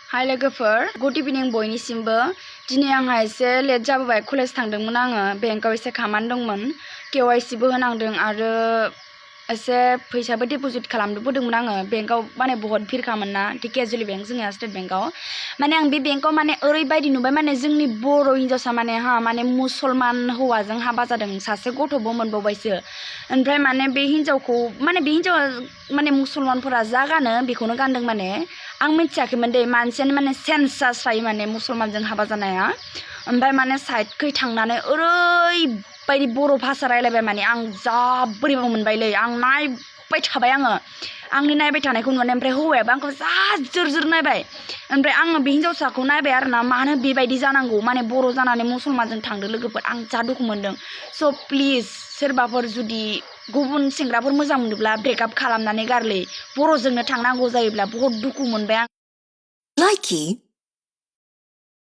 हाय लोगोफोर गुड इभिनिं बयनिसिमबो दिनै आंहा एसे लेट जाबोबाय कलेज थांदोंमोन आङो बेंकाव एसे खामानि दंमोन केवाइसि बो होनांदों आरो एसे फैसाबो डिपजिट खालामबोदोंमोन आङो बेंकाव माने बहुत भिरखामोन ना धेकियाजुलि बेंक जोंनिया स्टेट बेंकाव माने आं बे बेंकाव माने ओरैबायदि नुबाय माने जोंनि बर' हिन्जावसा माने मुसलमान हौवाजों हाबा जादों सासे गथ'बो मोनबावबायसो ओमफ्राय माने बे हिन्जावखौ माने बे हिन्जावा माने मुसलमानफोरा जा गानो बेखौनो गानदों माने आं मिथियाखैमोन दे मानसियानो माने सेन्स जास्रायो माने मुसलमानजों हाबा जानाया ओमफ्राय माने साइडखै थांनानै ओरैबायदि बर' भाषा रायलायबाय माने आं जा बोरैबा मोनबायलै आं नायबाय थाबाय आंनि नायबाय थानायखौ नुनानै ओमफ्राय हौवायाबो आंखौ जा जोर जोर नायबाय ओमफ्राय आङो बे हिन्जावसाखौ नायबाय आरोना मानो बेबायदि जानांगौ माने बर' जानानै मुसलमानजों थांदों लोगोफोर आं जा दुखु मोनदों स' प्लिज सोरबाफोर जुदि गुबुन सेंग्राफोर मोजां मोनोब्ला ब्रेकआप खालामनानै गारलै बर'जोंनो थांनांगौ जायोब्ला बहुत दुखु मोनबाय आं Likey